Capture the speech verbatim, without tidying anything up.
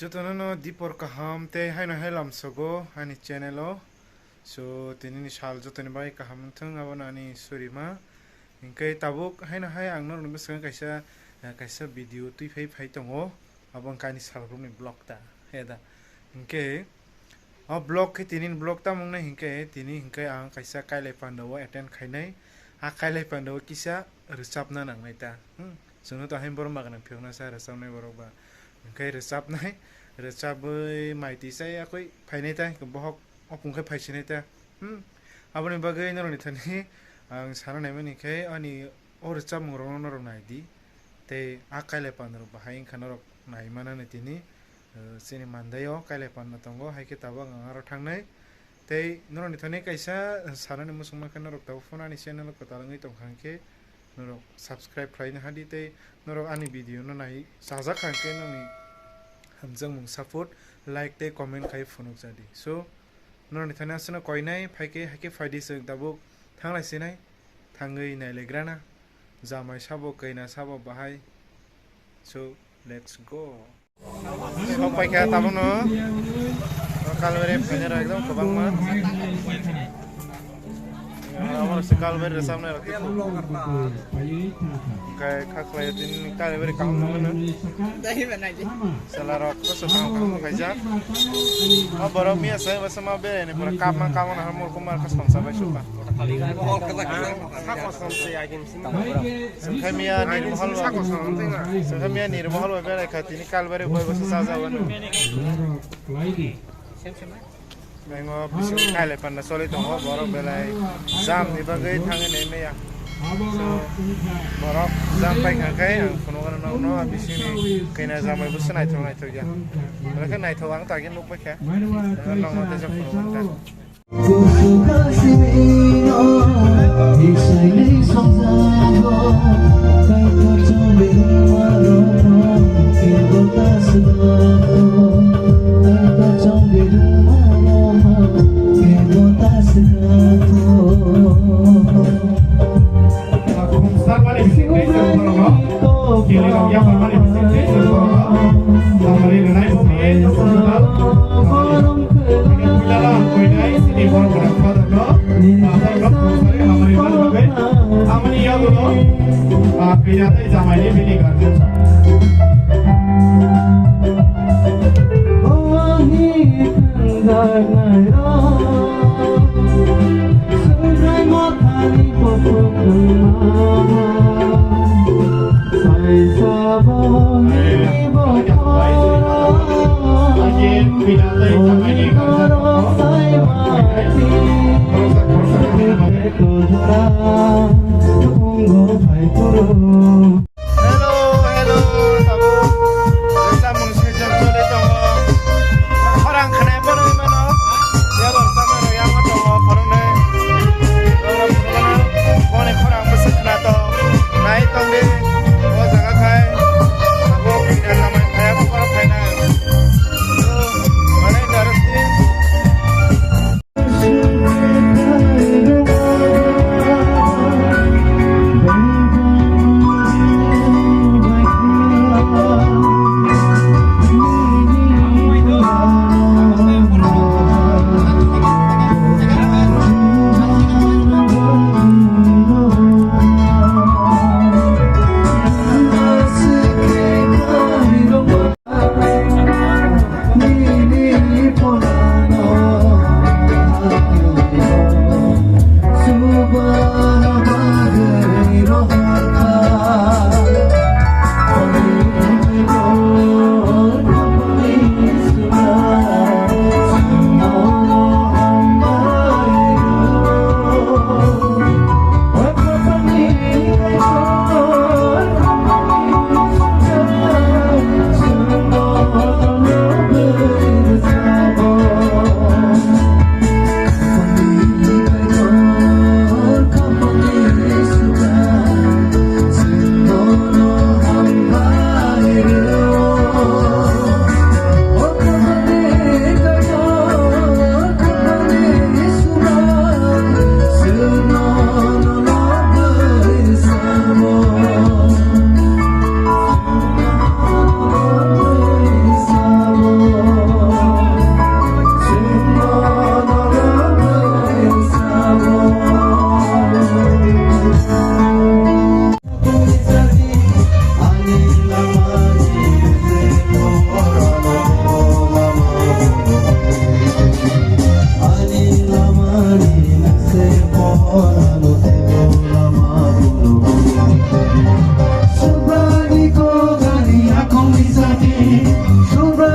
Jotono no dipor kaham tei haino hai lamsogo ani channel o. So, tinini sal jotoni bai kaham wngthung, abono ani surima. Hinkhe tabuk haino hai ang norokni bwskango kaisa, eh, kaisa video twi phai phai tongo. Abo wngkha ani salrokni vlog ta, he da. Hinkhe o vlog khe tini vlog tamo wngnai hinkhe, tini hinkhe ang kaisa kailai pandao attend khainai. A kailai pandao kisa rwchapna nangnai ta. Hmm. Chwngno to haino borok magwnang phiyokna sa rwchapnai borok ba. Hinkhe rwchapnai, rwchabwi mai twi chai yakwi phainai ta, bohok opung khe phaisinai ta. Hmm. Aboni bagwi norokni thani ang sana naimani khe ani o rwchapmungrokno norok nai di. Tei a kailai pandarok bahai wngkha norok nai manani tini, eh, chini mandaio kailai panda tongo, hai khe tabuk ang aro thangnai. Tei norokni thani kaisa sanani muchungma khe norok tabuk phano ani channel o kwtal wngwi tongkha hinkhe norok subscribe khlaina hadi tei norok ani video no nai chajak kha hinkhe nokni hamjakmung support, like tei comment khai phunukjadi. So, norokni thani aswkno koinai phai khe, hai khe phai di chwng tabuk thanglai sinai, thangwi nailegrana, jamai sabo, kaina sabo bahai. So, let's go. Sok paikha tabukno. Kalbari phainai rok ekdom kwbangma. Abo se kalbari rwchapnai rok. Kai khaklai tini kalbari kaham nangmano. Chwla rok koso kaham kaham khaijak. O borok miya sai basa ma beraini pura kapma kapma na hamor kumar khasam sabai suka. Sengkhe miya nirmohol bai, sengkhe miya nirmohol bai berai kha tini kalbari bai bwsa chajago no. Mengo bising kailai panda choli tongo borok belai jam ni bagwi thangwi nai maya. So, borok jam pai kha khe ang phunukgano nokno bisingni kaina jamai bwsa naithok naithok ya. Belai khe naithok ang tagwi nukbai kha. Nokno teisa phunukgano ta. Khumsa mani bising tei chwng borokno kili rok yapharmani bising tei chwng borokno samani rwnai bwsai samani puila lang koinai sini borok rok father no asai rok khumsari hamari mani bagwi amani yago no kaiya tei jamai ni bini guardian sa. Hello, hello, tabuk. Samung sejak jole tongo. Khorang khnai phano mano. Yabon samano yango tongo khorang nai. Oro phano boni khorang bwswk khna tong. Nai tong di. O jaga khai. Abo kina samai phaya khoro khaina. Mane darasi. Subra